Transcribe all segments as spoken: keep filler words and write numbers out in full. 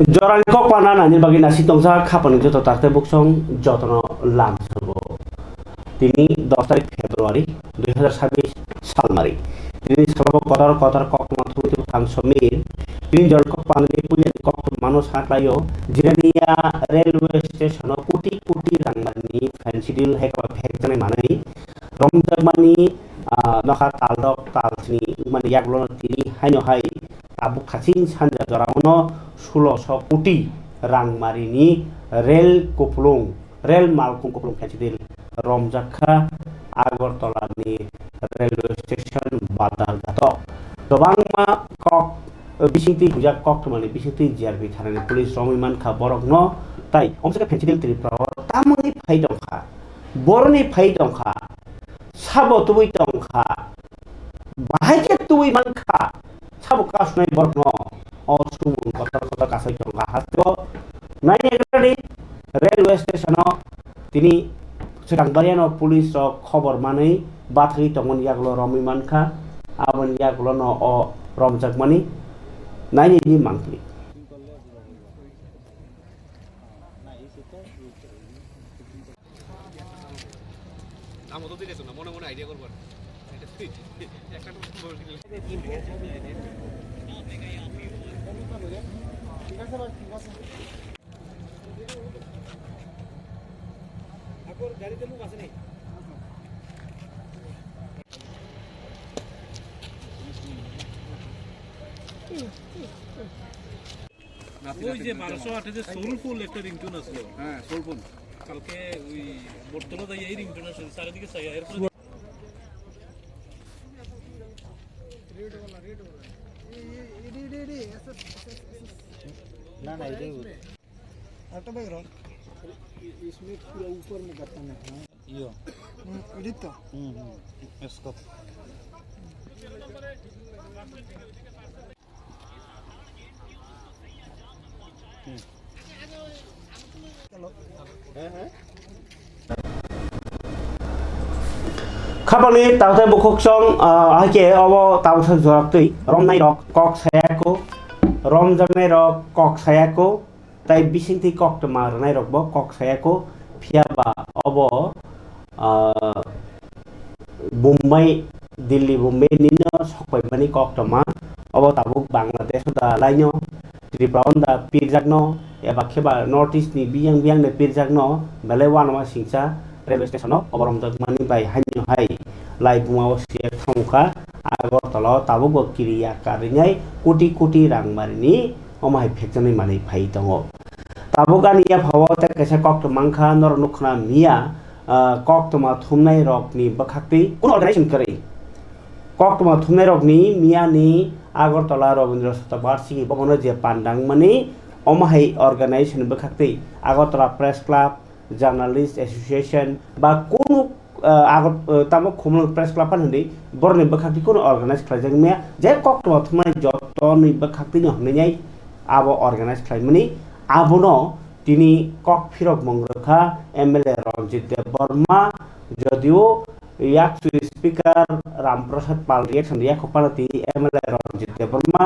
Jorani kok pana nani bagwi nasi tongsa khapani joto takte buksong jotono lamsogo. Tini dos tarik February dui hazar sabbish salmari. Tini sababo kotor kotor koktwma thumwi thangsomi. Tini jorani kok panani puilani koktwmano saklaio. Jirania railway station o koti koti rangmani fancy deal hai kaba phekjaknai manwi romjakmani, ah, nokha taldok talsni wngmani yagulono tini haino hai tabuk khaching sanja jorao no suloso koti rangmarini rel kupulung, rel malkung kupulung khe chidil romjak kha Agartala ni railway station Badar Ghato. Kwbangma kok bisingtwi hujak koktwmani bisingtwi G R P thanani police romwi mankha borokno, tai omsaka Phenchidil Tripura o tamoni phai tongkha, boroni phai tongkha, sabo tubui tongkha, bahai khe tubui mankha, sabo kasnai borokno o sumung kotor kotor kasai tongkha hasteo. Naina gwnani railway station o tini swkang bariano police rok khobor manwi bathagwi tongmani yagulo romwi mankha, aboni yagulono o romjakmani nainani mangpili. ওই যে বারোশো আট এ যে সোলফুল একটা ringtone আসলো। হ্যাঁ, সোলফুল। কালকে ওই বটতলা যাই এই ringtone আসলো, চারিদিকে চাই, এরপরে না, না, এটাই হচ্ছে। একটা ব্যাগ রাখ। इसमें पूरा ऊपर में करता है। ইয়ো। হুম, এটাই তো। হুম, হুম। Scope. Khapangni takhtai bukhuksong, ah, hai khe obo tabuksa joraktwi romnai rok kok saya kho, romjaknai rok kok saya kho, tai bisingtwi koktwma rwnairokbo kok saya kho, phiya ba obo, ah, Bombay, Delhi, Bombay nino sokpaimani koktwma, obo tabuk Bangladesh da laino, Tripura da pirjakno, eba khe ba North East ni biyang biyang de pirjakno, belai uanama singcha railway station o obo romjakmani bai haino hai lai buma o siya thangkha, Agartala o tabuk bo kiriya karinai koti koti rang marini omo hai phekjaknai manwi phai tongo. Tabuk ani yaphao tei kaisa koktwma wngkha, norok nukha na miya, ah, koktwma thumnai rokni bwkhaktwi kunu organization kwrwi. Koktwma thumnai rokni miyani Agartala Rabindra Shatabarshiki bhavan o je pandang mani omo hai organization bwkhaktwi Agartala Press Club, Journalist Association ba kunu, ah, ago, ah, tamo Khumulwng Press Club phano hinwi borokni bwkhaktwi kunu organize khlaijak maya, je koktwma thumnai jotoni bwkhaktwino hinwi abo organize khlaimani. Abono tini kok phirok mung rwkha M L A Ranjit Debbarma, jodio yakchu speaker Ram Prasad Pal reaction rwya kho phano tini M L A Ranjit Debbarma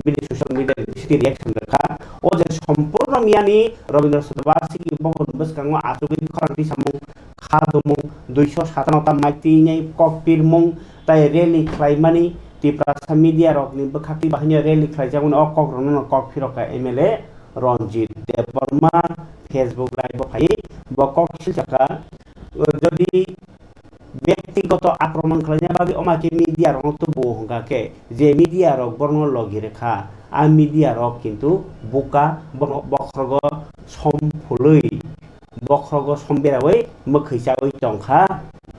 bini social media ni bisingtwi reaction rwkha. O je sompurno miyani Rabindra Shatabarshiki bhavan bwskango achugwi khorang tisamung kha tumung, duiso satano ta maitinai kok pirmung tai rally khlaimani Tiprasa media rokni bwkhaktwi bahaino rally khlaijakmani o kok rokno kok phirokha M L A Ranjit Debbarma Facebook live o phai bo kok silchakha, jodi byaktigoto akromon khlaina bagwi omo hai khe media rokno tubu hwnkha khe je media rok borokno logi rwkha, a media rok kintu buka bono bokhrogo som phului bokhrogo som beraui mwkhwi chaui tongkha.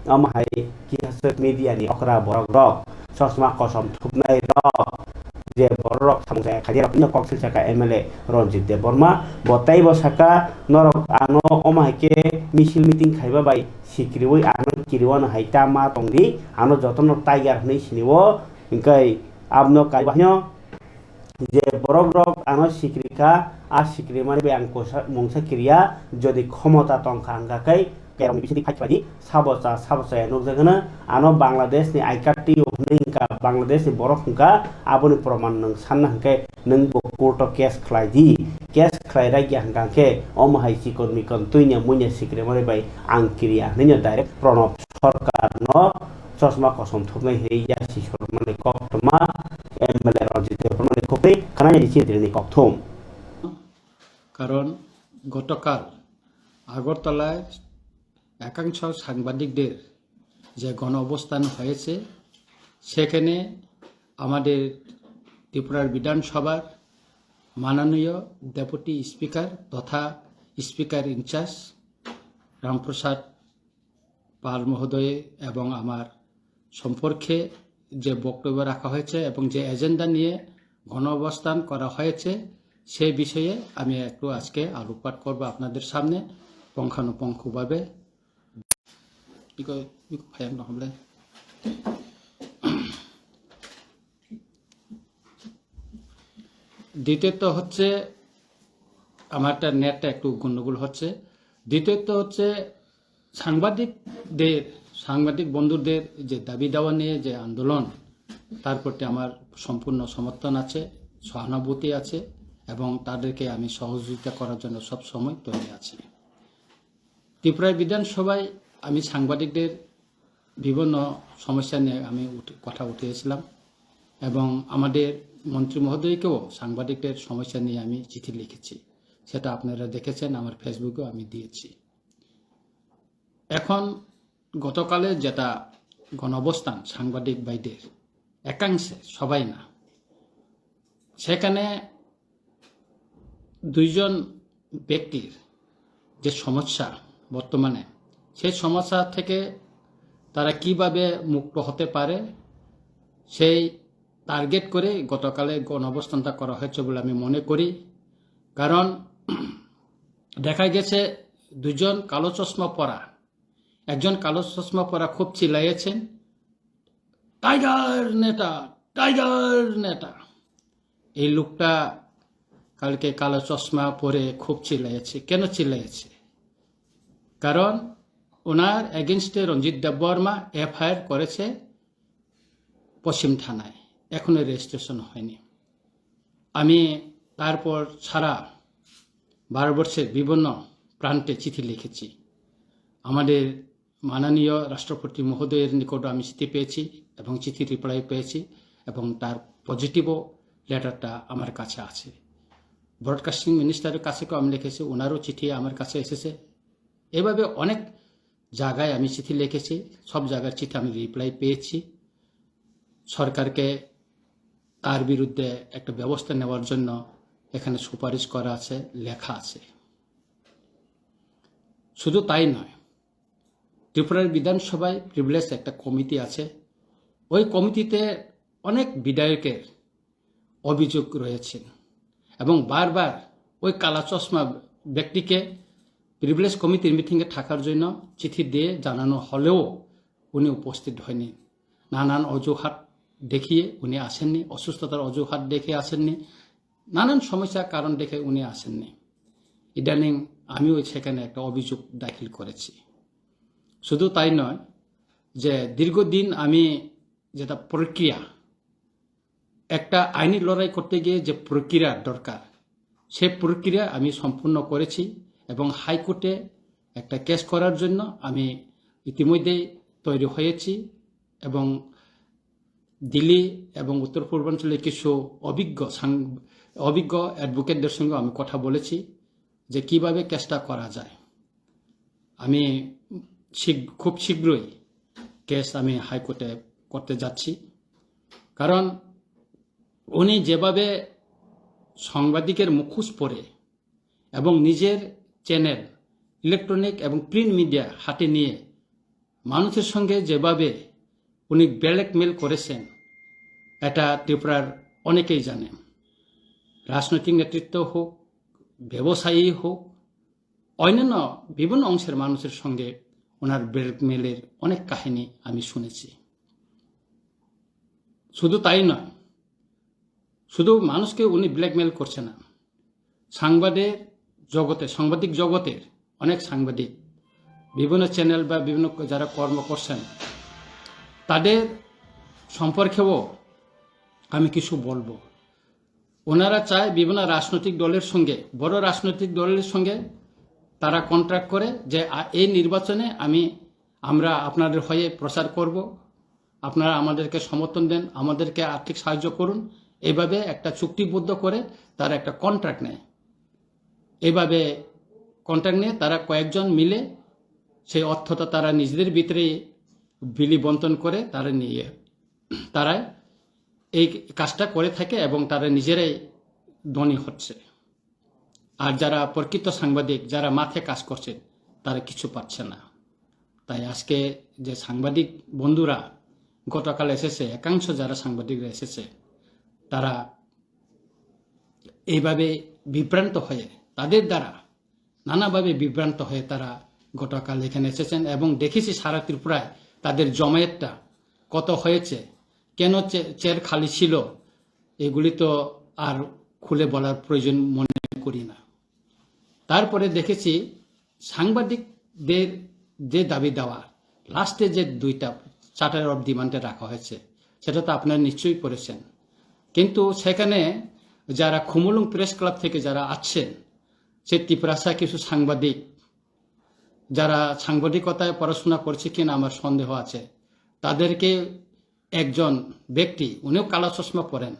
Omo hai kisa swk media ni okra borok rok, chosma kosom thupnai rok, je borok rok samung chaya khaidi rok no kok silchakha M L A Ranjit Debbarma, bo teibo saka norok ano omo hai khe misil meeting khaiba bai sikriui ano kiriui ano hai ta ma tongdi, ano jotono tiger hinui sinio, hingkai abno kaibaino je borok rok ano sikri kha, a sikri mani bai ang kosa mungsa kiriya, jodi khomota tong kha hingka khe kerong ni bisingtwi fight khlai di, sabo cha sabo chaya nukjak hwno, ano Bangladesh ni I card twi o hwnwi hingka Bangladesh ni borok hingka, aboni proman nwng sanna hingkhe nwng bo court o case khlai di. case khlai rakya hwnkha khe omo hai chikon mikon tuinya muinya sikre manwi bai ang kiriya hwnwi no direct Pranab Sarkar no chosma kosom thupnai hwnwi yasi sormani koktwma M L A Ranjit Debbarma ni khukri khwnani chini tini kokthum. কারণ গতকাল আগরতলায় একাংশ সাংবাদিকদের যে গণ অবস্থান হয়েছে, সেখানে আমাদের ত্রিপুরার বিধানসভার মাননীয় ডেপুটি স্পিকার তথা স্পিকার ইনচার্জ রামপ্রসাদ পাল মহোদয় এবং আমার সম্পর্কে যে বক্তব্য রাখা হয়েছে এবং যে এজেন্ডা নিয়ে গণ অবস্থান করা হয়েছে, সে বিষয়ে আমি একটু আজকে আলোকপাত করব আপনাদের সামনে পুঙ্খানুপুঙ্খভাবে। ইকো, ইকো ভাই, আমরা হবলে। দ্বিতীয়ত হচ্ছে, আমার একটা নেটটা একটু গন্ডগোল হচ্ছে। দ্বিতীয়ত হচ্ছে সাংবাদিকদের, সাংবাদিক বন্ধুদের যে দাবি দাওয়া নিয়ে যে আন্দোলন, তার প্রতি আমার সম্পূর্ণ সমর্থন আছে, সহানুভূতি আছে এবং তাদেরকে আমি সহযোগিতা করার জন্য সব সময় তৈরি আছি। ত্রিপুরা বিধানসভায় আমি সাংবাদিকদের বিভিন্ন সমস্যা নিয়ে আমি উঠে-, কথা উঠিয়েছিলাম এবং আমাদের মন্ত্রী মহোদয়কেও সাংবাদিকদের সমস্যা নিয়ে আমি চিঠি লিখেছি। সেটা আপনারা দেখেছেন, আমার Facebookও আমি দিয়েছি। এখন গতকালে যেটা গণঅবস্থান সাংবাদিক ভাইদের একাংশে, সবাই না, সেখানে দুইজন ব্যক্তির যে সমস্যা বর্তমানে, সেই সমস্যা থেকে তারা কিভাবে মুক্ত হতে পারে, সেই টার্গেট করে গতকালে গণঅবস্থানটা করা হয়েছে বলে আমি মনে করি। কারণ দেখা গেছে দুজন কালো চশমা পরা, একজন কালো চশমা পরা খুব চিল্লাইয়েছেন, "টাইগার নেতা, টাইগার নেতা।" এই লোকটা কালকে কালো চশমা পরে খুব চিল্লাইয়েছে। কেন চিল্লাইয়েছে? কারণ ওনার এগেনস্টে রঞ্জিত দেববর্মা এফআইআর করেছে পশ্চিম থানায়, এখনো রেজিস্ট্রেশন হয়নি। আমি তারপর সারা ভারতবর্ষের বিভিন্ন প্রান্তে চিঠি লিখেছি। আমাদের মাননীয় রাষ্ট্রপতি মহোদয়ের নিকট আমি চিঠি পেয়েছি এবং চিঠি রিপ্লাই পেয়েছি এবং তার পজিটিভও লেটারটা আমার কাছে আছে। ব্রডকাস্টিং মিনিস্টারের কাছেও আমি লিখেছি, ওনারও চিঠি আমার কাছে এসেছে। এভাবে অনেক জায়গায় আমি চিঠি লিখেছি, সব জায়গার চিঠি আমি রিপ্লাই পেয়েছি। সরকারকে তার বিরুদ্ধে একটা ব্যবস্থা নেওয়ার জন্য এখানে সুপারিশ করা আছে, লেখা আছে। শুধু তাই নয়, ত্রিপুরার বিধানসভায় প্রিভিলেজ একটা কমিটি আছে। ওই কমিটিতে অনেক বিধায়কের অভিযোগ রয়েছে এবং বারবার ওই কালা চশমা ব্যক্তিকে প্রিভিলেজ কমিটির মিটিংয়ে থাকার জন্য চিঠি দিয়ে জানানো হলেও উনি উপস্থিত হয়নি। নানান অজুহাত দেখিয়ে উনি আসেননি, অসুস্থতার অজুহাত দেখিয়ে আসেননি, নানান সমস্যার কারণ দেখে উনি আসেননি। ইদানিং আমিও সেখানে একটা অভিযোগ দাখিল করেছি। শুধু তাই নয়, যে দীর্ঘদিন আমি যেটা প্রক্রিয়া, একটা আইনি লড়াই করতে গিয়ে যে প্রক্রিয়ার দরকার, সেই প্রক্রিয়া আমি সম্পূর্ণ করেছি এবং হাইকোর্টে একটা কেস করার জন্য আমি ইতিমধ্যেই তৈরি হয়েছি এবং দিল্লি এবং উত্তর পূর্বাঞ্চলে কিছু অভিজ্ঞ সাং-, অভিজ্ঞ অ্যাডভোকেটদের সঙ্গে আমি কথা বলেছি যে কিভাবে কেসটা করা যায়। আমি শীঘ্র, খুব শীঘ্রই কেস আমি হাইকোর্টে করতে যাচ্ছি, কারণ উনি যেভাবে সাংবাদিকের মুখোশ পরে এবং নিজের চ্যানেল, ইলেকট্রনিক এবং প্রিন্ট মিডিয়া হাতে নিয়ে মানুষের সঙ্গে যেভাবে উনি ব্ল্যাকমেল করেছেন, এটা ত্রিপুরার অনেকেই জানে। রাজনৈতিক নেতৃত্ব হোক, ব্যবসায়ী হোক, অন্যান্য বিভিন্ন অংশের মানুষের সঙ্গে ওনার ব্ল্যাকমেলের অনেক কাহিনী আমি শুনেছি। শুধু তাই নয়, শুধু মানুষকে উনি ব্ল্যাকমেল করছে না, সাংবাদিক জগতে, সাংবাদিক জগতের অনেক সাংবাদিক, বিভিন্ন চ্যানেল বা বিভিন্ন যারা কর্ম করছেন, তাদের সম্পর্কেও আমি কিছু বলবো। ওনারা চায় বিভিন্ন রাজনৈতিক দলের সঙ্গে, বড় রাজনৈতিক দলের সঙ্গে তারা কন্ট্রাক্ট করে যে, আ, এই নির্বাচনে আমি, আমরা আপনাদের হয়ে প্রচার করব, আপনারা আমাদেরকে সমর্থন দেন, আমাদেরকে আর্থিক সাহায্য করুন। এইভাবে একটা চুক্তিবদ্ধ করে তারা একটা কন্ট্রাক্ট নেয়। এইভাবে কন্ট্রাক্ট নিয়ে তারা কয়েকজন মিলে সেই অর্থটা তারা নিজেদের ভিতরে বিলি বন্টন করে তারা নিয়ে, তারা এই কাজটা করে থাকে এবং তারা নিজেরাই ধনী হচ্ছে। আর যারা প্রকৃত সাংবাদিক, যারা মাঠে কাজ করছে, তারা কিছু পাচ্ছে না। তাই আজকে যে সাংবাদিক বন্ধুরা গতকাল এসেছে, একাংশ যারা সাংবাদিকরা এসেছে, তারা এইভাবে বিভ্রান্ত হয়ে, তাদের দ্বারা নানাভাবে বিভ্রান্ত হয়ে তারা গতকাল এখানে এসেছেন এবং দেখেছি সারা ত্রিপুরায় তাদের জমায়েতটা কত হয়েছে, কেন চে-, চেয়ার খালি ছিল, এগুলি তো আর খুলে বলার প্রয়োজন মনে করি না। তারপরে দেখেছি সাংবাদিকদের যে দাবি দাওয়া, লাস্টে যে দুইটা চার্টার অফ ডিমান্ডে রাখা হয়েছে, সেটা তো আপনারা নিশ্চয়ই পড়েছেন। কিন্তু সেখানে যারা খুমুলুং প্রেস ক্লাব থেকে যারা আছেন, সে তিপ্রাসা কিছু সাংবাদিক, যারা সাংবাদিকতায় পড়াশোনা করছে কিনা আমার সন্দেহ আছে, তাদেরকে একজন ব্যক্তি, উনিও কালা চশমা পরেন,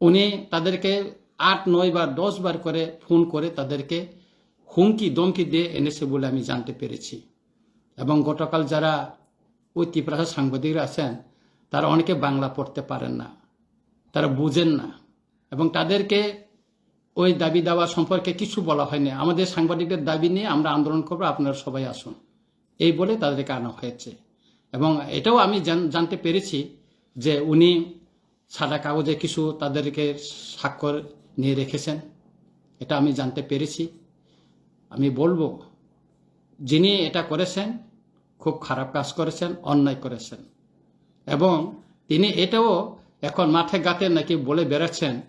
উনি তাদেরকে আট, নয় বার, দশ বার করে ফোন করে তাদেরকে হুমকি, ধমকি দিয়ে এনেছে বলে আমি জানতে পেরেছি। এবং গতকাল যারা ওই তিপ্রাসা সাংবাদিকরা আছেন, তারা অনেকে বাংলা পড়তে পারেন না, তারা বুঝেন না, এবং তাদেরকে ওই দাবি দাওয়া সম্পর্কে কিছু বলা হয়নি। আমাদের সাংবাদিকদের দাবি নিয়ে আমরা আন্দোলন করবো, আপনারা সবাই আসুন, এই বলে তাদেরকে আনা হয়েছে। এবং এটাও আমি জান-, জানতে পেরেছি যে উনি সাদা কাগজে কিছু তাদেরকে স্বাক্ষর নিয়ে রেখেছেন, এটা আমি জানতে পেরেছি। আমি বলবো, যিনি এটা করেছেন, খুব খারাপ কাজ করেছেন, অন্যায় করেছেন। এবং তিনি এটাও এখন মাঠে ঘাটে নাকি বলে বেড়াচ্ছেন,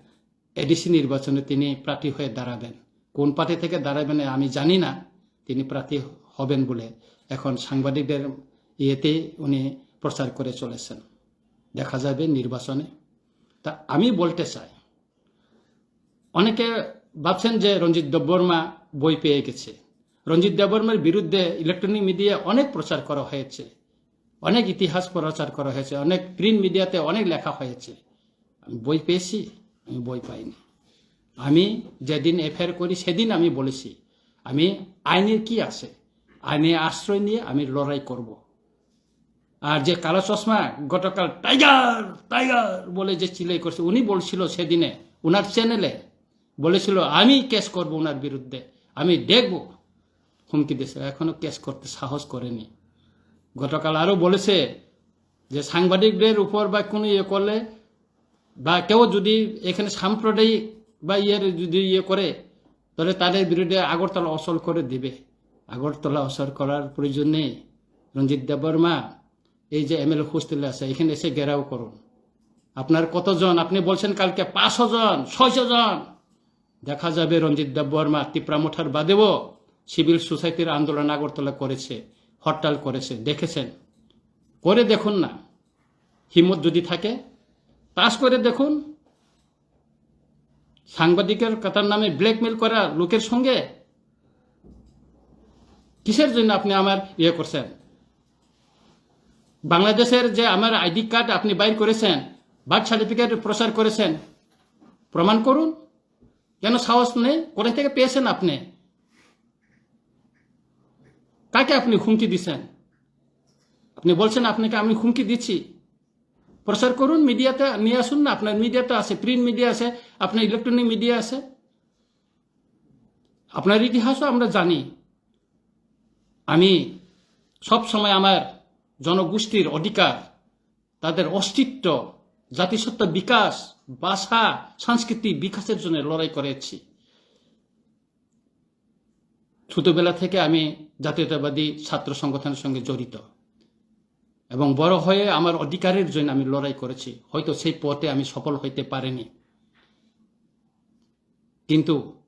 এডিসি নির্বাচনে তিনি প্রার্থী হয়ে দাঁড়াবেন। কোন পার্টি থেকে দাঁড়াবেন আমি জানি না, তিনি প্রার্থী হবেন বলে এখন সাংবাদিকদের ইয়েতেই উনি প্রচার করে চলেছেন। দেখা যাবে নির্বাচনে। তা আমি বলতে চাই, অনেকে ভাবছেন যে রঞ্জিত দেববর্মা বই পেয়ে গেছে। রঞ্জিত দেববর্মার বিরুদ্ধে ইলেকট্রনিক মিডিয়া অনেক প্রচার করা হয়েছে, অনেক ইতিহাস প্রচার করা হয়েছে, অনেক প্রিন্ট মিডিয়াতে অনেক লেখা হয়েছে। আমি বই পেয়েছি? আমি বই পাইনি। আমি যেদিন এফআইআর করি সেদিন আমি বলেছি, আমি আইনের কি আছে, আইনে আশ্রয় নিয়ে আমি লড়াই করব। আর যে কালো চশমা গতকাল টাইগার, টাইগার বলে যে চিল্লাই করছে, উনি বলছিল সেদিনে ওনার চ্যানেলে, বলেছিল, "আমি কেস করব ওনার বিরুদ্ধে, আমি দেখব।" হুমকি দিয়েছে, এখনো কেস করতে সাহস করেনি। গতকাল আরো বলেছে যে সাংবাদিকদের উপর বা কোনো ইয়ে করলে বা কেউ যদি এখানে সাম্প্রদায়িক বা ইয়ের যদি ইয়ে করে, তাহলে তাদের বিরুদ্ধে আগরতলা অচল করে দিবে। আগরতলা অচল করার প্রয়োজন নেই। রঞ্জিত দেববর্মা, এই যে এমএলএ হোস্টেলে আছে, এখানে এসে ঘেরাও করুন। আপনার কতজন? আপনি বলছেন কালকে পাঁচশো জন, ছয়শো জন। দেখা যাবে রঞ্জিত দেববর্মা তিপ্রা মোর্চার বাদেও সিভিল সোসাইটির আন্দোলন আগরতলা করেছে, হরতাল করেছে, দেখেছেন। করে দেখুন না, হিম্মত যদি থাকে, তাস করে দেখুন। সাংবাদিকের কথার নামে ব্ল্যাকমেল করা লোকের সঙ্গে কিসের জন্য আপনি আমার ইয়ে করছেন? বাংলাদেশের যে আমার আইডি কার্ড আপনি বাইর করেছেন, বার্থ সার্টিফিকেট প্রচার করেছেন, প্রমাণ করুন। কেন সাহস নেই? কোথায় থেকে পেয়েছেন আপনি? কাকে আপনি হুমকি দিচ্ছেন? আপনি বলছেন আপনাকে আমি হুমকি দিচ্ছি। প্রচার করুন, মিডিয়াতে নিয়ে আসুন না। আপনার মিডিয়া তো আছে, প্রিন্ট মিডিয়া আছে, আপনার ইলেকট্রনিক মিডিয়া আছে, আপনার ইতিহাসও আমরা জানি। আমি সব সময় আমার জনগোষ্ঠীর অধিকার, তাদের অস্তিত্ব, জাতিসত্তা বিকাশ, ভাষা, সংস্কৃতি বিকাশের জন্য লড়াই করেছি। ছোটবেলা থেকে আমি জাতীয়তাবাদী ছাত্র সংগঠনের সঙ্গে জড়িত এবং বড় হয়ে আমার অধিকারের জন্য আমি লড়াই করেছি। হয়তো সেই পথে আমি সফল হইতে পারিনি, কিন্তু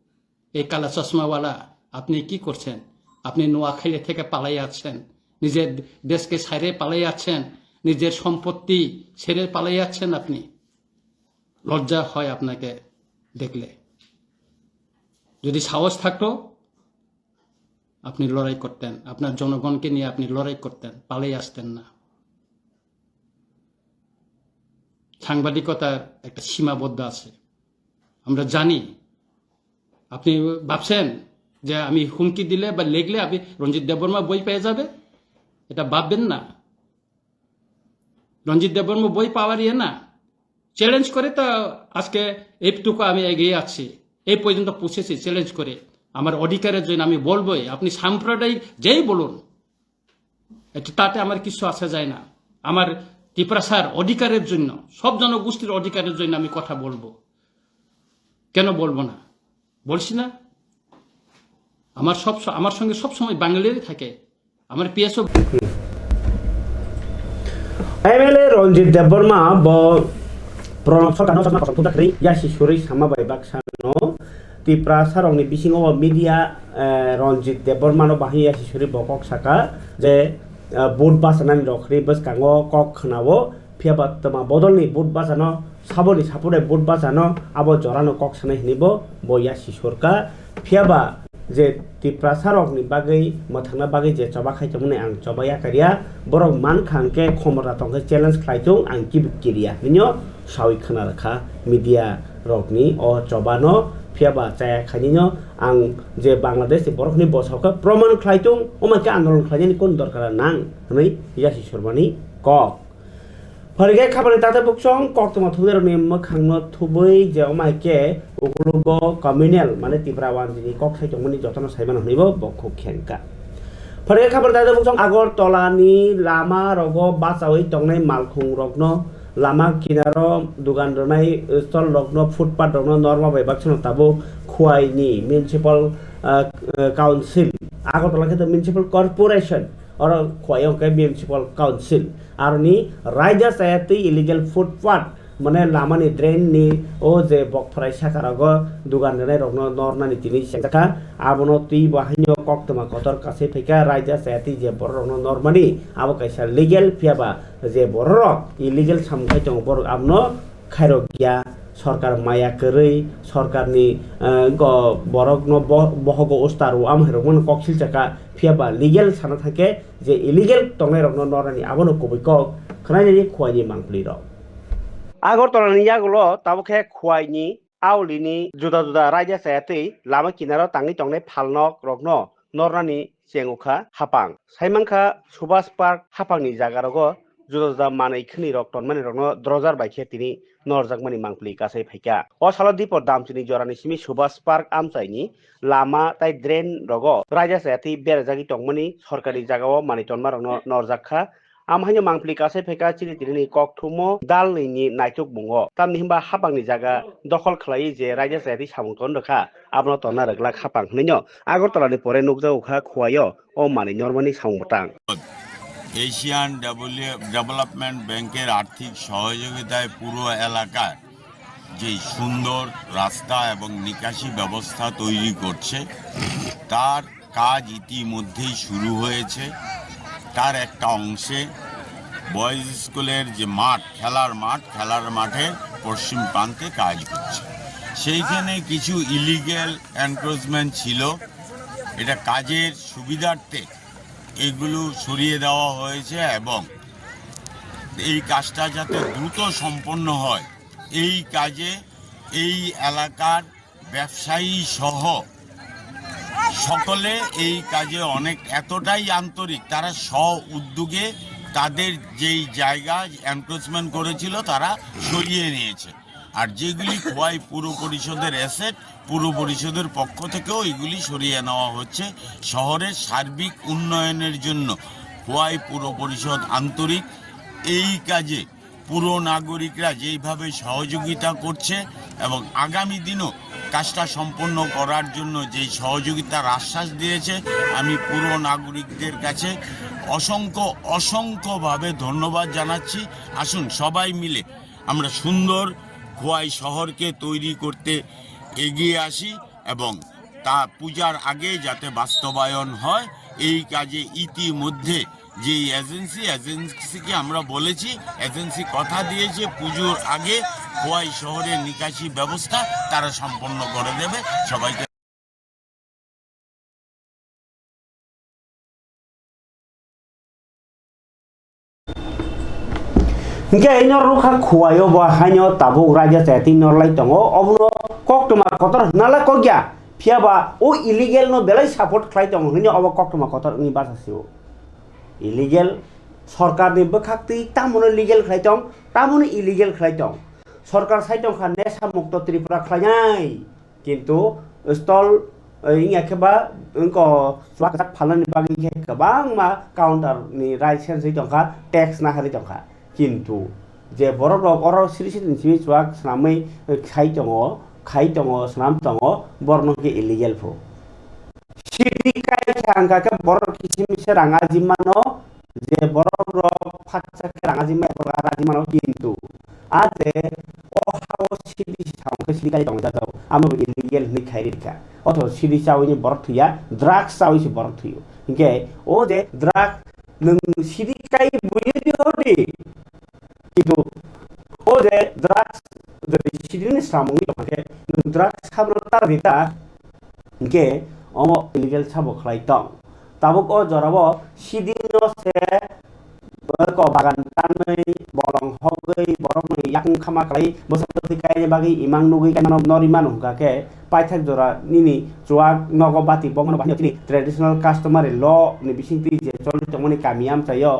এই কালা চশমাওয়ালা, আপনি কি করছেন? আপনি নোয়াখালী থেকে পালাই যাচ্ছেন, নিজের দেশকে ছেড়ে পালাই যাচ্ছেন, নিজের সম্পত্তি ছেড়ে পালাই যাচ্ছেন আপনি। লজ্জা হয় আপনাকে দেখলে। যদি সাহস থাকতো, আপনি লড়াই করতেন, আপনার জনগণকে নিয়ে আপনি লড়াই করতেন, পালিয়ে আসতেন না। সাংবাদিকতার একটা সীমাবদ্ধ আছে, আমরা জানি। আপনি ভাবছেন যে আমি হুমকি দিলে বা লিখলে আপনি রঞ্জিত দেববর্মা বই পেয়ে যাবে? এটা ভাববেন না। রঞ্জিত দেববর্মা বই পাওয়ার ইয়ে না, চ্যালেঞ্জ করে তো আজকে এইটুকু আমি এগিয়ে আছি, এই পর্যন্ত পৌঁছেছি চ্যালেঞ্জ করে। আমার অধিকারের জন্য আমি বলবোই, আপনি সাম্প্রদায়িক যেই বলুন, এটা, তাতে আমার কিছু আসে যায় না। আমার তিপ্রাসার অধিকারের জন্য, সব জনগোষ্ঠীর অধিকারের জন্য আমি কথা বলবো। কেন বলবো না? বলছি না? আমার সব স-, আমার সঙ্গে সব সময় বাঙালিরাই থাকে। আমার PSO MLA Ranjit Debbarma bo Pranab Sarkarno sakno kosom thumjakri yasi suri sama bai baksano Tiprasarokni bisingo bo media, eh, Ranjit Debbarmano bahai yasi suri bo kok saka je, eh, vote bachanani rok hwnwi bwskango kok khwnao, phiya ba twma bodolni vote bachano, saboni sapore vote bachano abo jorano kok sanai hwnwi bo, bo yasi surka. Phiya ba je Tiprasarokni bagwi mwthangna bagwi je choba khai tongmani ang choba yakarya, borok mankha hwnkhe khomorta tongkhe challenge khlai tung ang kibi kiriya hwnwi sawi khwna rwkha media rokni o chobano, phiya ba chaya khainino ang je Bangladesh ni borok hwnwi bosokhe proman khlai tung, omo khe andolon khlainani kun dorkar nang hwnwi yasi surmani kok. Phwrwngkhe khabani takhuk buksong koktwma thubui rokni mwkhangno thubui je omo khe ukulugo communal mane Tipra wanjini kok sai tongmani jotono saimano hwnwi bo bo khuk khe wngkha. Phwrwngkhe khabani takhuk buksong Agartala ni lama rogo bachaui tongnai malkhung rokno lama kinaro dugan rwnai stall rokno, footpath rokno norma bai baksano tabuk Khowai ni municipal, ah, ah, council, Agartala khe to municipal corporation, oro Khowai o khe municipal council, aroni raida chaya twi illegal footpath mane lamani drain ni o je bokphrai saka rogo dugan rwnai rokno nornani tini sengjakha, abono twi bo haino koktwma kotor kasai phaikha, raida chaya twi je borok rokno normani abo kaisa legal, phiya ba je borok rok illegal samung khai tongo, borok abono khairok ya, sorkar maya kwrwi, sorkarni, eh, go-, borokno bo-, bohogo usta rw, amhairokmano kok silchakha, phiya ba legal sana thangkhe je illegal tongnairokno nornani abono kubui kok khwnainani Khowai ni mangpli rok. Agartala ni yagulo tabuk khe Khowai ni Auli ni juda juda raida chaya twi lama kinaro tangwi tongnai phalnok rokno nornani chengukha hapang. Saimankha Subhas Park hapangni jagarogo juda juda manwi khwnwi rok tonmani rokno drojar bai khe tini norjakmani mangpli kasai phaikha. O salo Dipor Damchini jorani simi Subhas Park amchaini lama tai drain rogo raida chaya twi berajagwi tongmani sorkari jagao manwi tonma rokno norjak kha. Amhaino mangpli kasai phaikha chini tinini kokthumo dalnwini naitukmungo. Tamni hwnba hapangni jaga dokhol khlaiwi je raida chaya twi samung ton rwkha, abono tonna rwglak hapang hwnwino Agartala ni pore nukjago kha Khowai o o manwi normani samung bwtang. Asian develop-, development ব্যাংকের আর্থিক সহযোগিতায় পুরো এলাকার যেই সুন্দর রাস্তা এবং নিকাশি ব্যবস্থা তৈরি করছে, তার কাজ ইতিমধ্যেই শুরু হয়েছে। তার একটা অংশে বয়েজ স্কুলের যে মাঠ, খেলার মাঠ, খেলার মাঠের পশ্চিম প্রান্তে কাজ হচ্ছে। সেইখানে কিছু ইলিগ্যাল এনক্রোচমেন্ট ছিল, এটা কাজের সুবিধার্থে এগুলো সরিয়ে দেওয়া হয়েছে এবং এই কাজটা যাতে দ্রুত সম্পন্ন হয়, এই কাজে এই এলাকার ব্যবসায়ী সহ সকলে এই কাজে অনেক, এতটাই আন্তরিক, তারা স্ব উদ্যোগে তাদের যেই জায়গা এনক্রোচমেন্ট করেছিল, তারা সরিয়ে নিয়েছে। আর যেগুলি খোয়াই পুর পরিষদের অ্যাসেট, পুর পরিষদের পক্ষ থেকেও এগুলি সরিয়ে নেওয়া হচ্ছে। শহরের সার্বিক উন্নয়নের জন্য খোয়াই পুর পরিষদ আন্তরিক। এই কাজে পুর নাগরিকরা যেইভাবে সহযোগিতা করছে এবং আগামী দিনও কাজটা সম্পন্ন করার জন্য যেই সহযোগিতার আশ্বাস দিয়েছে, আমি পুর নাগরিকদের কাছে অসংখ্য, অসংখ্যভাবে ধন্যবাদ জানাচ্ছি। আসুন, সবাই মিলে আমরা সুন্দর খোয়াই শহরকে তৈরি করতে এগিয়ে আসি এবং তা পূজার আগে যাতে বাস্তবায়ন হয়, এই কাজে ইতিমধ্যে যে এজেন্সি, এজেন্সিকে আমরা বলেছি, এজেন্সি কথা দিয়েছে পুজোর আগে খোয়াই শহরের নিকাশি ব্যবস্থা তারা সম্পন্ন করে দেবে সবাইকে। Hingke ino rukha khuaio bo haino tabuk raida chaya twi norlai tongo, obono koktwma kotor hwnala kokya, phiyaba o illegal no belai support khlai tongo hwnwi obo koktwma kotor wngwi bachasio. Illegal, sorkarni bwkhak twi tamono legal khlai tong, tamono illegal khlai tong. Sorkar sai tongkha nesha mukto Tripura khlainai. Kintu stall, eh, wngya khe ba wngko chuak kwchak phalnani bagwi khe kwbangma counter ni rai senswi tongkha, tax naharwi tongkha. Kintu je borok rok oro siri siri simi chuak swnamwi, eh, khai tongo, khai tongo, swnam tongo, borok no khe illegal pho. Sidi kai kha wngkha khe borok kisim se rang ajima no, je borok rok phatsa khe rang ajima borok rang ajima no, kintu a je o ha o sidi se thang khe sidi kai tong jagao, amo bo illegal hwnwi khai rikha. Otho sidi chawi ni borok thwiya, drugs chawi se borok thwio. Hinkhe o je drug nwng sidi kai buini di hodi, kintu o je drugs je sidi ni samung ni tongkhe nwng drugs sabro ta rita, hinkhe omo illegal sabo khlai tong. Tabuk o jorao sidino se borok bagan tanwi bolong hogwi borokni yakung khama khlai bwsa bwtwi kaina bagwi imang nugwi kainano norwi mano hwnkha khe paithak jora nini chuak nogo bati bongno bahai chini traditional customary law ni bisingtwi je choli tongmani kami amchaio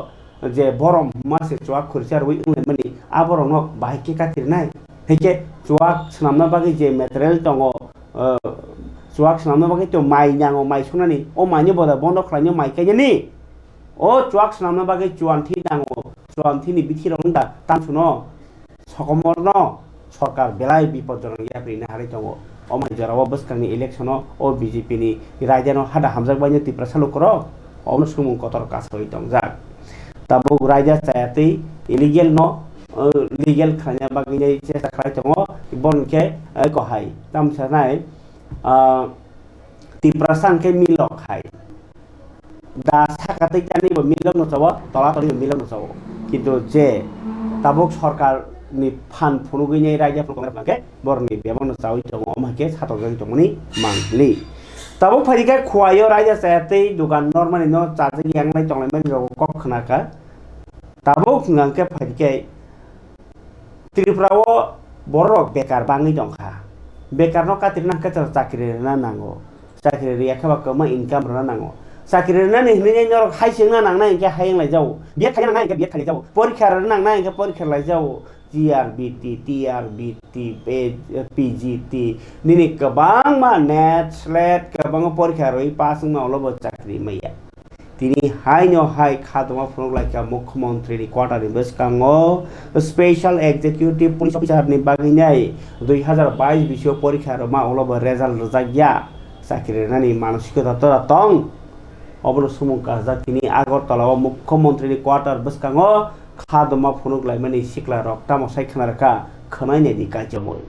je borom hwnma se chuak khursa rwi wnglaimani aborokno bahai khe katirnai. Hwnkhe chuak swnamna bagwi je material tongo, chuak swnamna bagwi to mai nango, mai sunani, o maini boda bondo khlainai mai kainani. O chuak swnamna bagwi chuanthi nango, chuanthini bithi rok wngda tamsuno sokomorno sorkar belai bipodjonok yapri naharwi tongo. O mai jorao bwskangni election o o B J P ni raidano hada hamjakbaino Tiprasa lukurok obono swngmung kotor kasawi tongjak. Tabuk raida chayatwi illegal no, uh, legal khlaina bagwi chesta khlai tongo, bono khe, uh, kohai tamsa nai, uh, Tiprasa hwnkhe milok hai. Da saka tei kani bo milok no chawo, tola toni bo milok no chawo. Kintu je tabuk sorkar ni phan phunugwi nai raida phunuk khe borok ni bebak no chawi tongo, omo hai khe satokjagwi tongmani mangli. Tabuk phaikhe khuaio raida chaya tei dukan normani no chajagwi yanglai tonglaimani rok kok khna kha. Tabuk hwnkha khe phaikhe Tripura o borok rok bekar bangwi tongkha. Bekar no katirna hwnkhe chwng chakri rwna nango. Chakri rwya khe ba kwbangma income rwna nango. Chakri rwnani hinwi norok hai se wngna nangnai hinkhe hai wng laijago. B Ed khaina nangnai hinkhe B Ed khai laijago. Porikha rwna nangnai hinkhe porikha laijago. G R B T, T R B T, P-, P G T, nini kwbangma NET, slet kwbangma porikha rwui pass wngma ulo bo chakri maya. Tini haino hai khatungma phunuk laikha Mukhyamantri ni quarter ni bwskango Special Executive Police Officer ni bagwi nai dui hazar bais bisio porikha rwma ulo bo result rwjakya. Chakri rwnani manosikota tora tong. Obono sumung kajak tini Agartala o Mukhyamantri ni quarter bwskango khatungma phunuk laimani sikla rok tamo sai khna rwkha, khwnai naidi kaichomwi.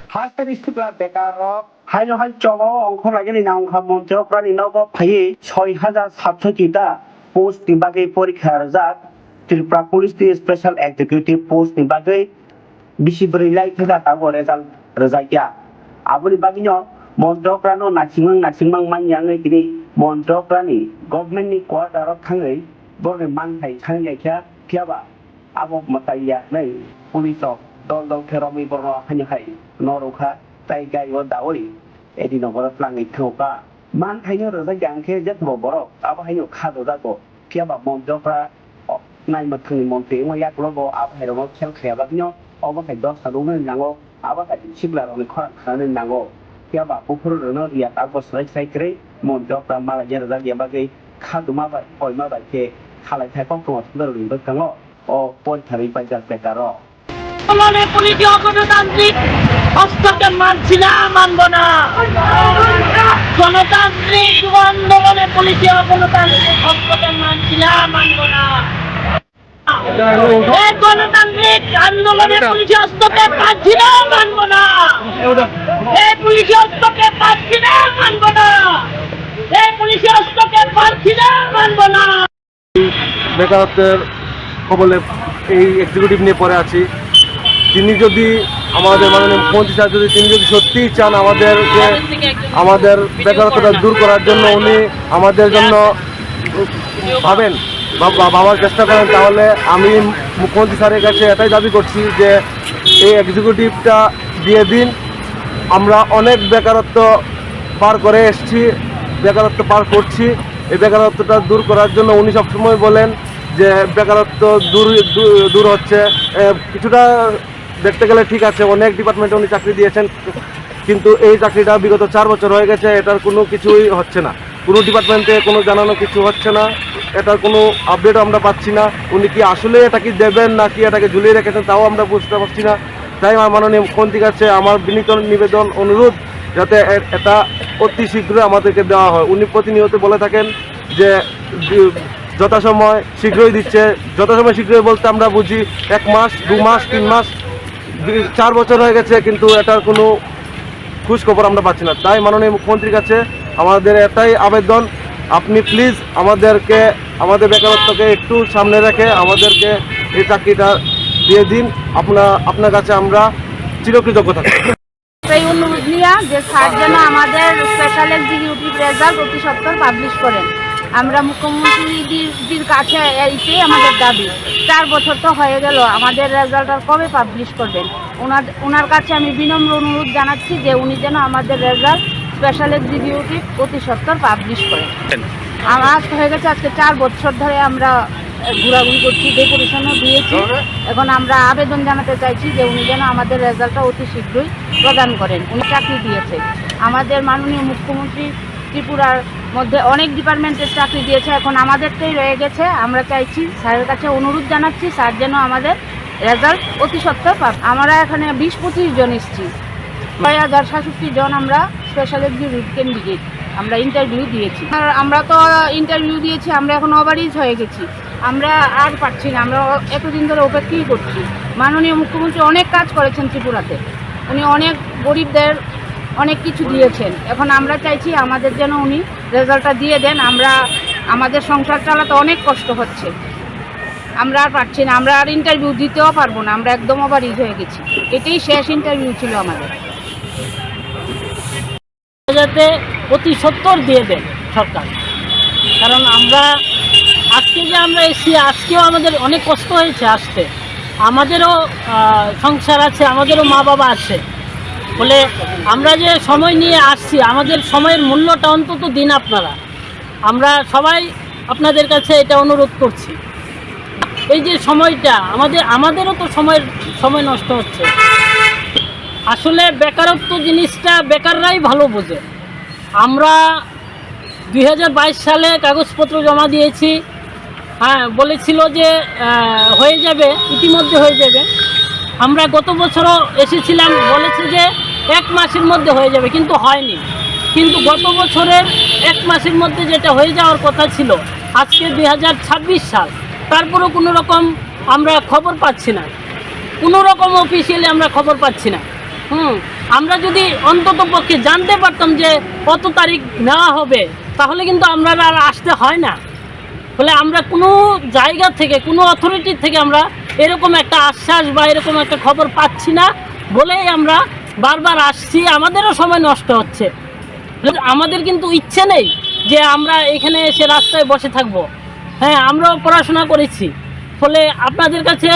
Hasteni sikla bekar rok haino hai choba o ongkhor lainani nangkha Montri Okra ni nogo phaiwi soi hajar satso kita post ni bagwi porikha rwjak. Tripura Police ni Special Executive Post ni bagwi bisi bwrwi lai thajak abo result rwjakya. Aboni bagwino Montri Okra no naisingmang naisingmang manya wngwi tini Montri Okra ni government ni quarter o thangwi borokni manthai thangwi laikha, phiyaba abo mwtai ya hwnwi police rok dol dol khe romwi borokno haino hai no rwkha, tai gari o daui A D Nagar o twlangwi thangkha. Manthaino rwjakya hwnkhe jetobo borok abo haino kha rwjago. Phiyaba Montri Okra, o, naima thangni montri wngma yakulo bo abo hai rokno khel khaiya bagwino obo hai dosta nuknani nango, abo hai sikla rokni khorang khanani nango. Phiyaba buphuru rokno riya takbo swlai swlai kwrwi Montri Okra malaina rwjakya bagwi kha duma bai koima bai khe khalai thai koktwma thumnarokni bwskango o porikha rwi paijak bekar rok. আন্দোলনে পুলিশি অগণতান্ত্রিক হস্তক্ষেপ মানছি না, মানব না। গণতান্ত্রিক যুব আন্দোলনে পুলিশি অগণতান্ত্রিক হস্তক্ষেপ মানছি না, মানব না। এই গণতান্ত্রিক আন্দোলনে পুলিশি হস্তক্ষেপ মানছি না, মানব না। এই পুলিশি হস্তক্ষেপ মানছি না, মানব না। এই পুলিশি হস্তক্ষেপ মানছি না, মানব না। বেকারত্বের কবলে এই এক্সিকিউটিভ নিয়ে পড়ে আছি। তিনি যদি আমাদের মাননীয় মুখ্যমন্ত্রী স্যার যদি, তিনি যদি সত্যিই চান আমাদের যে, আমাদের বেকারত্বটা দূর করার জন্য উনি আমাদের জন্য ভাবেন বা, বা ভাবার চেষ্টা করেন, তাহলে আমি মুখ্যমন্ত্রী স্যারের কাছে এটাই দাবি করছি যে এই এক্সিকিউটিভটা দিয়ে দিন। আমরা অনেক বেকারত্ব পার করে এসছি, বেকারত্ব পার করছি। এই বেকারত্বটা দূর করার জন্য উনি সবসময় বলেন যে বেকারত্ব দূর, দূ-, দূর হচ্ছে। এ, কিছুটা দেখতে গেলে ঠিক আছে, অনেক ডিপার্টমেন্টে উনি চাকরি দিয়েছেন, কিন্তু এই চাকরিটা বিগত চার বছর হয়ে গেছে, এটার কোনো কিছুই হচ্ছে না। কোনো ডিপার্টমেন্টে কোনো জানানো কিছু হচ্ছে না, এটার কোনো আপডেটও আমরা পাচ্ছি না। উনি কি আসলে এটা কি দেবেন নাকি এটাকে ঝুলিয়ে রেখেছেন, তাও আমরা বুঝতে পারছি না। তাই আমার মাননীয় মুখ্যমন্ত্রীর কাছে আমার বিনীত নিবেদন, অনুরোধ, যাতে এ-, এটা অতি শীঘ্র আমাদেরকে দেওয়া হয়। উনি প্রতিনিয়ত বলে থাকেন যে, যে যথাসময় শীঘ্রই দিচ্ছে। যথাসময় শীঘ্রই বলতে আমরা বুঝি এক মাস, দু মাস, তিন মাস, দুই, চার বছর হয়ে গেছে, কিন্তু এটার কোনো খোঁজ খবর আমরা পাচ্ছি না। তাই মাননীয় মুখ্যমন্ত্রীর কাছে আমাদের এটাই আবেদন, আপনি প্লিজ আমাদেরকে, আমাদের বেকারত্বকে একটু সামনে রেখে আমাদেরকে এই চাকরিটা দিয়ে দিন। আপনার, আপনার কাছে আমরা চিরকৃতজ্ঞ থাকব। এই অনুরোধ নিয়ে যে স্যার যেন আমাদের স্পেশাল এক্সিকিউটিভ রেজাল্ট অতি সত্বর পাবলিশ করেন। আমরা মুখ্যমন্ত্রীজির কাছে এইটাই আমাদের দাবি। চার বছর তো হয়ে গেল, আমাদের রেজাল্ট আর কবে পাবলিশ করবেন? ওনার, ওনার কাছে আমি বিনম্র অনুরোধ জানাচ্ছি যে উনি যেন আমাদের রেজাল্ট স্পেশাল এক্সিকিউটিভ অতি সত্বর পাবলিশ করেন। আমার আজ হয়ে গেছে, আজকে চার বছর ধরে আমরা ঘোরাঘুরি করছি, ডেপুটেশনও দিয়েছি। এখন আমরা আবেদন জানাতে চাইছি যে উনি যেন আমাদের রেজাল্টটা অতি শীঘ্রই প্রদান করেন। উনি চাকরি দিয়েছে, আমাদের মাননীয় মুখ্যমন্ত্রী ত্রিপুরার মধ্যে অনেক ডিপার্টমেন্টের চাকরি দিয়েছে, এখন আমাদেরটাই রয়ে গেছে। আমরা চাইছি, স্যারের কাছে অনুরোধ জানাচ্ছি, স্যার যেন আমাদের রেজাল্ট অতি সত্বর পাক। আমরা এখানে বিশ পঁচিশ জন এসছি, ছয় হাজার সাতষট্টি জন আমরা স্পেশাল এক্সিকিউটিভ ক্যান্ডিডেট, আমরা ইন্টারভিউ দিয়েছি। আর আমরা তো ইন্টারভিউ দিয়েছি, আমরা এখন ওভারইজ হয়ে গেছি, আমরা আর পারছি না, আমরা অ-, এতদিন ধরে অপেক্ষাই করছি। মাননীয় মুখ্যমন্ত্রী অনেক কাজ করেছেন ত্রিপুরাতে, উনি অনেক গরিবদের অনেক কিছু দিয়েছেন। এখন আমরা চাইছি আমাদের যেন উনি রেজাল্টটা দিয়ে দেন। আমরা, আমাদের সংসার চালাতে অনেক কষ্ট হচ্ছে, আমরা আর পারছি না, আমরা আর ইন্টারভিউ দিতেও পারবো না, আমরা একদম ওভারইজ হয়ে গেছি। এটাই শেষ ইন্টারভিউ ছিল আমাদের। যাতে অতি সত্বর দিয়ে দেন সরকার, কারণ আমরা আজকে যে আমরা এসেছি, আজকেও আমাদের অনেক কষ্ট হয়েছে আসতে, আমাদেরও, আহ, সংসার আছে, আমাদেরও মা বাবা আছে। বলে আমরা যে সময় নিয়ে আসছি, আমাদের সময়ের মূল্যটা অন্তত দিন আপনারা। আমরা সবাই আপনাদের কাছে এটা অনুরোধ করছি। এই যে সময়টা আমাদের, আমাদেরও তো সময়ের, সময় নষ্ট হচ্ছে। আসলে বেকারত্ব জিনিসটা বেকাররাই ভালো বোঝে। আমরা দুই হাজার বাইশ সালে কাগজপত্র জমা দিয়েছি, হ্যাঁ, বলেছিল যে, আহ, হয়ে যাবে, ইতিমধ্যে হয়ে যাবে। আমরা গত বছরও এসেছিলাম, বলেছে যে এক মাসের মধ্যে হয়ে যাবে, কিন্তু হয়নি। কিন্তু গত বছরের এক মাসের মধ্যে যেটা হয়ে যাওয়ার কথা ছিল, আজকে দুই হাজার ছাব্বিশ সাল, তারপরেও কোনো রকম আমরা খবর পাচ্ছি না, কোনো রকম অফিসিয়ালি আমরা খবর পাচ্ছি না। হুম, আমরা যদি অন্তত পক্ষে জানতে পারতাম যে কত তারিখ নেওয়া হবে, তাহলে কিন্তু আমরা আর আসতে হয় না। ফলে আমরা কোনো জায়গা থেকে, কোনো অথরিটি থেকে আমরা এরকম একটা আশ্বাস বা এরকম একটা খবর পাচ্ছি না বলেই আমরা বারবার আসছি, আমাদেরও সময় নষ্ট হচ্ছে। আমাদের কিন্তু ইচ্ছে নেই যে আমরা এখানে এসে রাস্তায় বসে থাকবো। হ্যাঁ, আমরাও পড়াশোনা করেছি। ফলে আপনাদের কাছে,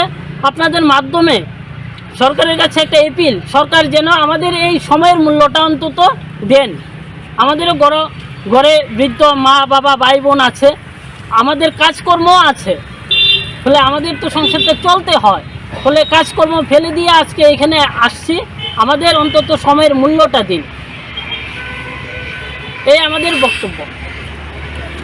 আপনাদের মাধ্যমে সরকারের কাছে একটা অ্যাপিল, সরকার যেন আমাদের এই সময়ের মূল্যটা অন্তত দেন। আমাদেরও ঘর-, ঘরে বৃদ্ধ মা, বাবা, ভাই, বোন আছে, আমাদের কাজকর্ম আছে, ফলে আমাদের তো সংসারটা চলতে হয়। ফলে কাজকর্ম ফেলে দিয়ে আজকে এখানে আসছি, আমাদের অন্তত সময়ের মূল্যটা দিন, এই আমাদের বক্তব্য।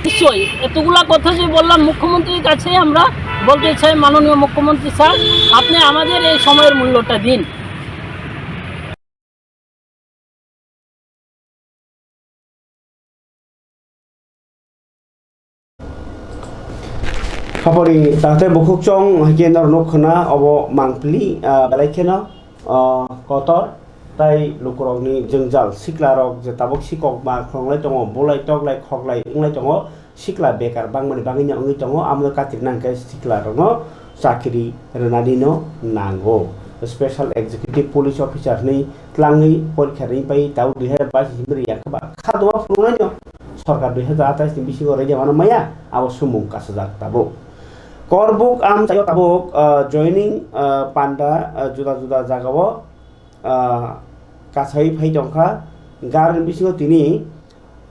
নিশ্চয়ই এতগুলা কথা যে বললাম, মুখ্যমন্ত্রীর কাছে আমরা বলতে চাই, মাননীয় মুখ্যমন্ত্রী স্যার, আপনি আমাদের এই সময়ের মূল্যটা দিন। Hapori takhtai bukhuk chong hai khe norok nuk khna obo mangpili, ah, belai kheno, ah, kotor. Tai lukurokni jwngjal, siklarok je tabuk sikokma khonglai tongo, bulai toklai khoklai wnglai tongo, sikla bekar bangmani bagwino wngwi tongo, amno katirna hwnkhe siklarokno chakri rwnanino nango. Special Executive Police Officer hwnwi tlangwi porikha ringpai tabuk dui hazar bais himri yakha ba kha doma phunuknaino sorkar dui hazar atais ni bisingo rwjamano maya, abo swngmung kasajak tabuk. Korbuk amchaio tabuk, ah, joining, ah, panda, ah, juda juda jagao, ah, kasai phai tongkha. Garni bisingo tini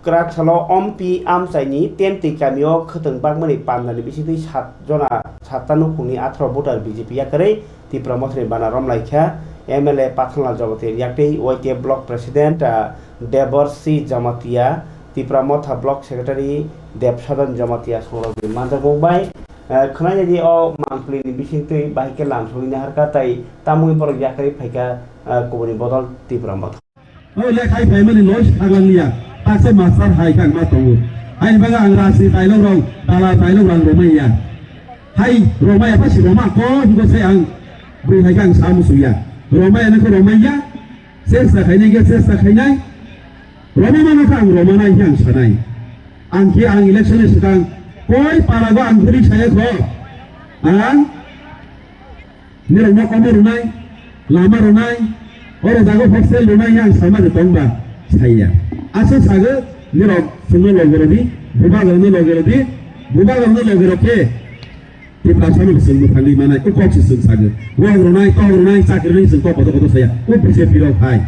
kwrak salo Ompi amchaini Temtwi kamio khwtwng bakmani pandani bisingtwi sat jona satta nukhungni atharo voter B J P yakarwi Tipra Mothani bana romlaikha. M L A Pathanlal Jamatia yaktwi Y T F Block President, ah, Deborsi Jamatia, Tipra Motha Block Secretary Debsadon Jamatia songrokni manjakmung bai, eh, khwnai di o mangpili ni bisingtwi bahai khe lam sogwi naharkha tai tamungni borok yakarwi phaikha, eh, kubuni bodol Tipra Motha. O lekhai phaimani loi si thanglang liya, taksa master hai khe ang ma tongo. Haini bagwi ang rajni tailok rok, dala tailok rang romai ya. Hai romai apa si roma ko hingo sai ang bui hai khe ang sa musu ya. Romai ano khe romai ya, chesta khainai khe chesta khainai. Roma mano khe ang roma nai khe ang sanai. Ang khe ang election ni swkang koi para go ang buri saya kho. Ang Nirok no omo rwnai, lama rwnai, oro jago hostel rwnai yang sama de tongba, saya. Aswk sago nirok chwngno loge rodi, bubagrokno loge rodi, bubagrokno loge rok khe Tiprasa no chwng mwthangwi manai, o kok se chwng sago. Wak rwnai, tok rwnai, chakri rwnai chwng kok kotor kotor saya. O B J P rok hai.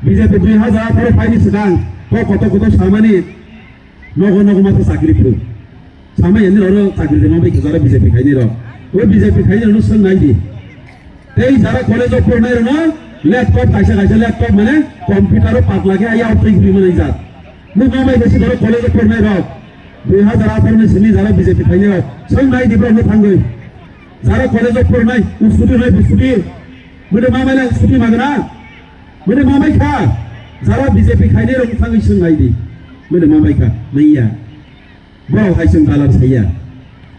B J P dui hazar atharo phaini swkang kok kotor kotor samani Nogo nogo masa chakri phuru. Sama yani oro chakri de mabai khe jara B J P khaini rok. O B J P khaini rok no swng nai di. Tei jara college o pornai rok no laptop kaisa kaisa laptop mane computer o patla khe ayau twi gri manai jat. Mo mabai besi jara college o pornai rok. Dui hazar atharo ni simi jara B J P khaini rok. Swng nai di bro no thangwi. Jara college o pornai usudi nai usudi. Mode mabai la usudi magna. Mode mabai kha. Jara B J P khaini rok thangwi swng nai di. Mode mabai kha. Maiya. Borok hai chwng dalar saya.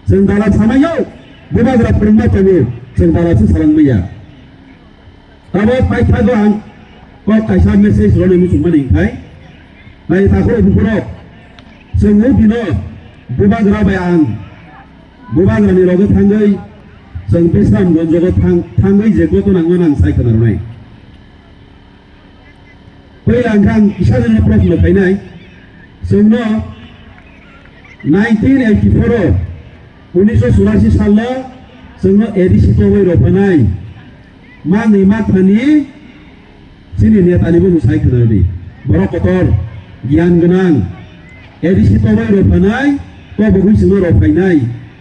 Chwng dalar samayo, bubagra phwrwngma tongo, chwng dalar se salang maya. Tabo paithago ang kok kaisa message rwni muchungmani hwnkhe, nai takhuk bukhurok, chwng o bino bubagra bai ang, bubagrani loge thangwi chwng Bisramganj o thang-, thangwi je gotona wngmani ang sai khna rwnai. Puila hwnkhe ang kisa jani proshno khainai. Chwngno nineteen eighty-four o, unisho churashi salo chwngno A D C tobwi rw phanai. Manwi mathani chini netani bumu sai khna rwdi. Borok kotor, giyan gwnang, A D C tobwi rw phanai, tobogwi chwngno rw phainai.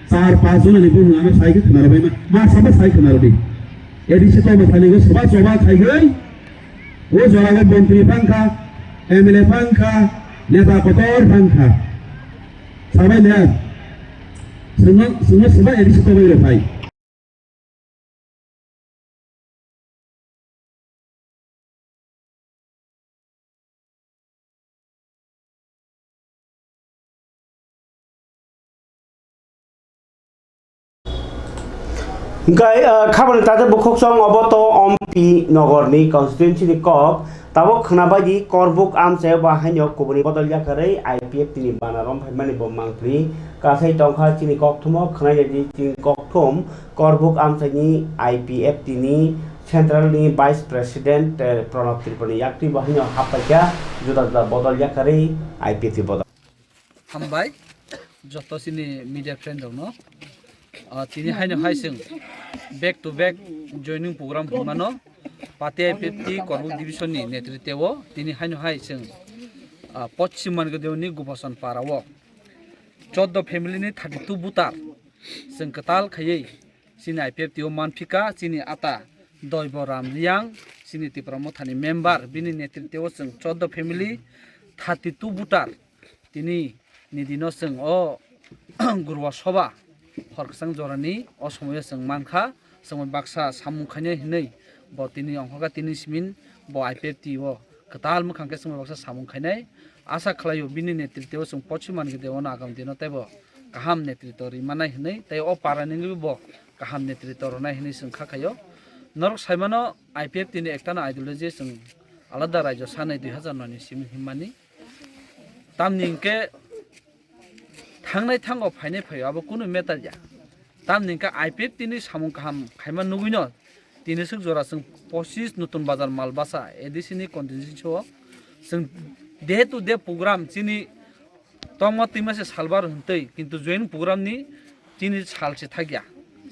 Char panch jonani bumu ano sai khe khna rwbaima, ma sabo sai khna rwdi. A D C tobwi thani go soba choba khaigwi, O jora o montri phang kha, M L A phang kha, neta kotor phang kha. Sabai le, chwngno, chwngno swbai A D C tobwi rw phai. Hwnkhe, ah, khabani takhuk bukhuk song obo to Ompi Nogor ni constituency ni kok. Tabuk khwna bai di Korbuk amchai o bo haino kubuni bodol yakarwi I P F T ni bana rom phaimani bo mangpili. Kasai tongkha chini kokthumo khwnai di chini kokthum Korbuk amchai ni I P F T ni central ni vice president, eh, Pranab Tripura ni yaktwi bo haino happaikha juda juda bodol yakarwi I P F T bodol. Hambai joto chini media friend rokno. Ah, tini haino hai chwng back to back joining program hwnmano. Pate I P F T Korbuk division ni netritwo tini haino hai chwng, ah, Poschim Mangadeoni Gubason para o choddo family ni thirty two voter chwng kwtal khaiwi chini I P F T o manphika, chini ata Doibo Ram Riang, chini Tipra Mothani member, bini netritwo chwng choddo family, thirty two voter, tini ni dino chwng o Gurwa Soba hor kwchang jorani o somoyo chwng mankha, chwng baksa samung khainai hinwi bo tini ongkhorkha, tini simin bo I P F T o kwtal mwkhang khe chwng baksa samung khainai. Asa khlaio bini netritwo chwng Poschim Mangadeono agam dino teibo kaham netritwo rwi manai hinwi, tei o para ni bo kaham netritwo rwnai hinwi chwng kha khaio. Norok saimano I P F T ni ektano ideology chwng alada raijo sanai dui hazar noi ni simi himmani. Tamni hwnkhe thangnai thango phainai phaio abo kunu matter ya. Tamni hwnkhe I P F T ni samung kaham khaima nugwino tini swk jora chwng pochis Nutun Bazar Malbasa A D C ni constituency o chwng day to day program chini tongma twima se salbar hwntwi, kintu joining program ni chini sal se thakya.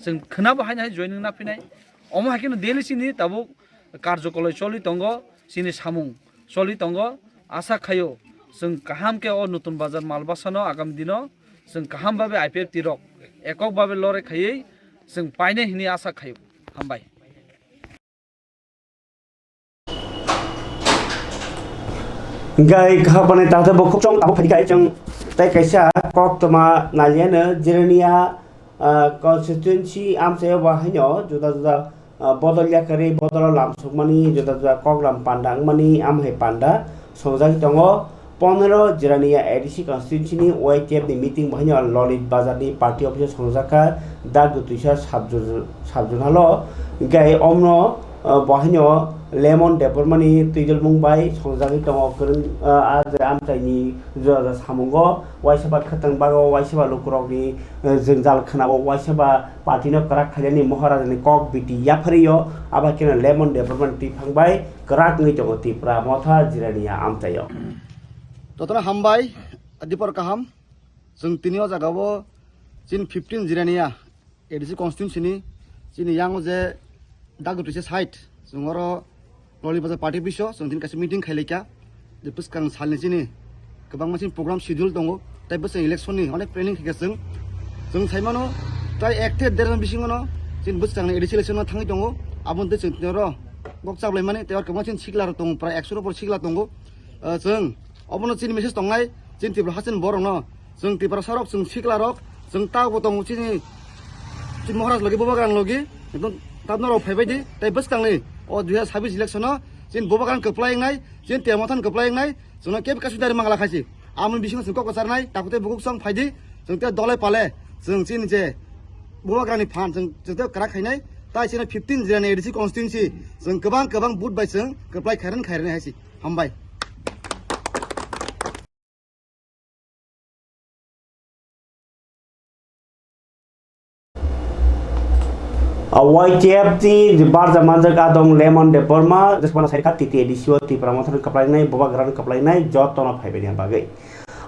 Chwng khwnabo haino hai joining na phinai. Omo hai kheno daily chini tabuk karjokoloi choli tongo, chini samung choli tongo. Asa khaio chwng kaham khe o Nutun Bazar Malbasa no agam dino chwng kaham babe I P F T rok ekok babe lore khaiwi chwng painai hwnwi asa khaio. Hambai. Hingke kahapani takhte bo khuk chong abo phaikha chwng tei kaisa koktwma naliano Jirania, ah, constituency amchaio bo haino juda juda, ah, bodol yakarwi bodolo lam sokmani, juda juda koklam panda wngmani, amhai panda songjagwi tongo. Pondro Jirania A D C constituency ni Y T F ni meeting bo haino Lolit Bazar ni party office o songjakha, Dagdu Twisa sub-, sub-zonal o. Hingke omno, ah, bo haino Lemon Debbarma ni twidulmung bai songjagwi tongo kwrwng, ah, ah, je amchaini juda juda samungo, waisa ba khwtwng bago, waisa ba lukurokni, eh, jwngjal khwnao, waisa ba party no kwrak khainani Moharaja ni kok biti yapharwi o, abo khe no Lemon Debbarma ni twiphang bai kwrak wngwi tongo Tipra Motha Jirania amchaio. Jotono hambai, dipor kaham. Chwng tini o jaga o chini fifteen Jirania A D C constituency ni chini yang o je Dagdu Twisa side, chwng oro Lolit Bazar party office o chwng tini kaisa meeting khailaikha. Je bwskang salni chini kwbangma chini program schedule tongo, tei bwskang election ni onek planning khaikha chwng. Chwng saimano tei ek tei der jona bisingo no chini bwskangni A D C election no thangwi tongo, aboni tei chwng tini oro kok chaplaimani tei oro kwbangma chini sikla rok tongo, prai ekso rok sikla tongo. Ah, chwng obono chini message tongnai, chini Tripura hasteni borokno, chwng Tiprasa rok, chwng sikla rok, chwng tabukbo tongo chini, chini Maharaj logi, Bubagrang logi, ekdom tabno rok phaibai di, tei bwskangni o dui hazar sabis election o chini Bubagrang kwplai wngnai, chini Tipra Motha kwplai wngnai, chwngno kebo kaisa dari mangla khaisi. Amoni bisingo chwng kok kwcharnai, takhuk tei bukhuk chwng phaidi, chwng tei dole pale, chwng chini je Bubagrani phan chwng, chwng tei kwrak khainai, tai chini fifteen Jirania A D C constituency, chwng kwbang kwbang vote bai chwng kwplai khairani khairani haisi. Hambai. A Y T F T barja manjak adong Lemon Debbarma, Jaspana Sairkha T T A D C o Tipra Motha kwplainai, Bubagrano kwplainai, jotono phaibaini bagwi.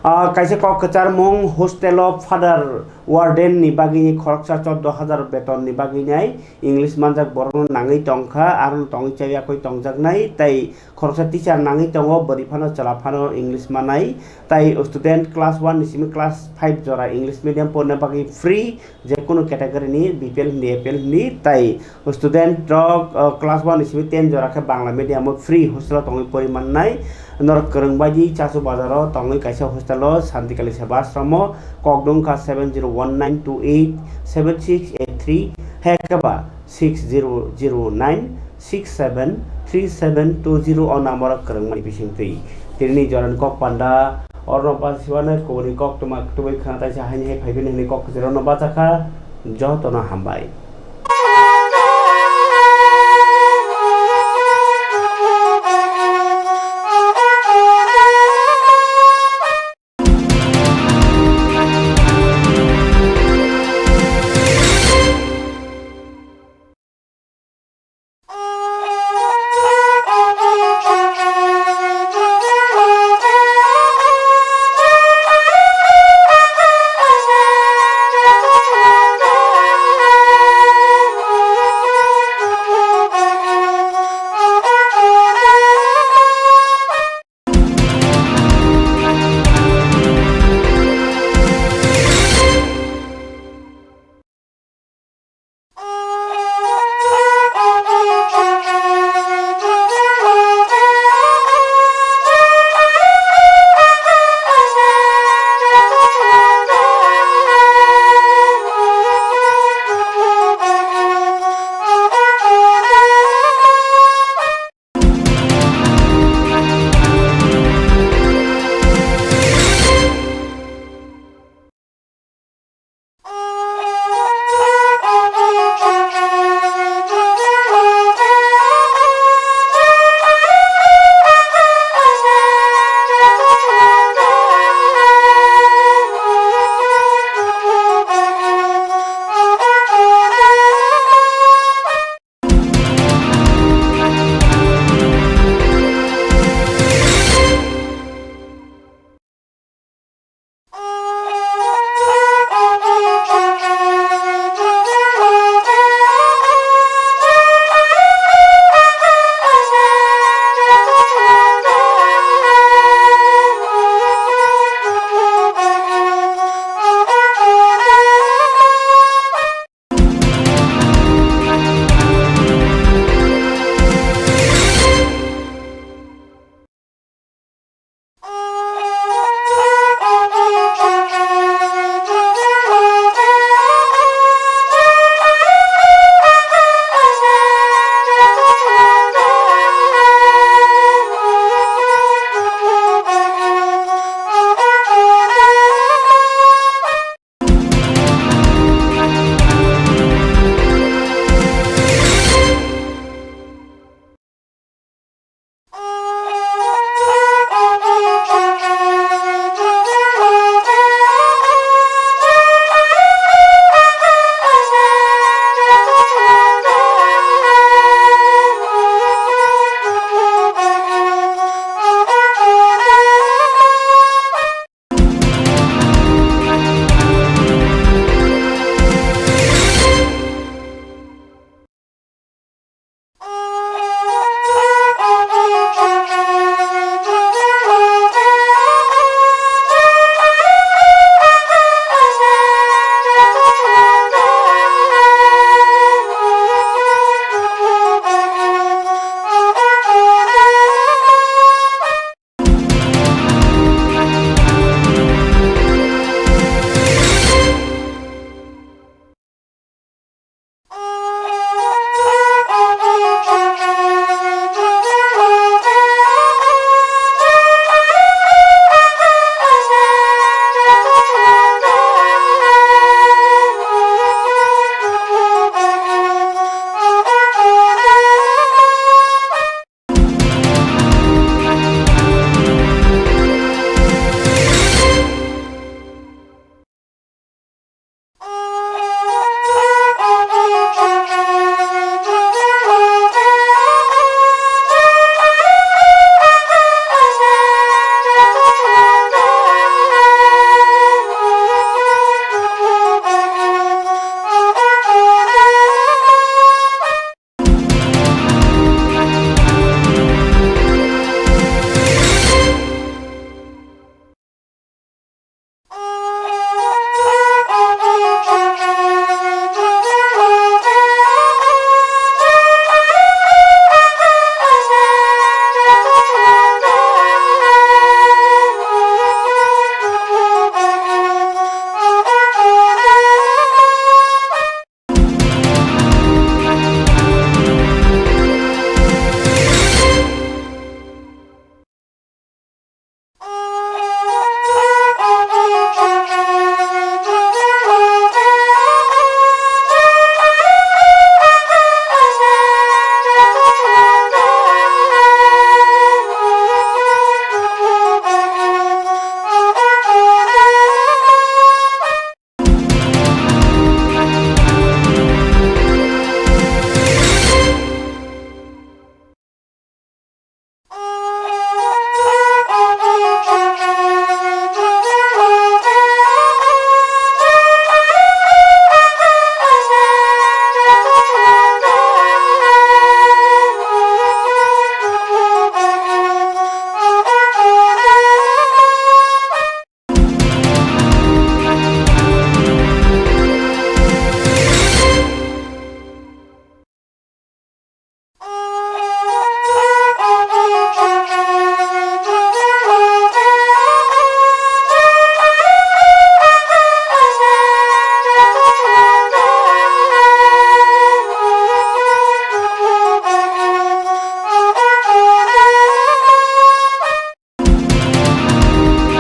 Ah, kaisa kok kwcharmung, hostel o father warden ni bagwi khoroksa chordo hajar beton ni bagwi nai English manjak borokno nangwi tongkha, aro tongwi chayakwi tongjaknai, tei khoroksa teacher nangwi tongo, bwrwi phano chwla phano English manai, tei student class one ni simi class five jora English medium porna bagwi free, je kunu category ni B P L hindi, A P L hindi, tei student rok, uh, class one ni simi ten jora khe Bangla medium o free hostel o tongwi pori mannai. Norok kwrwng bai di Chasu Bazar o tongwi kaisa hostel o Santikali Seva Ashram o, kok dungkha seven zero one nine two eight seven six eight three, hai khe ba six zero zero nine six seven three seven two zero o number o kwrwngmani bisingtwi. Tini ni jorani kok panda, oro no basiwano kubuni kok tuma tubui khna taisa haini hai phaiphini hwnwi kok kwchwirokno bachakha, jotono hambai.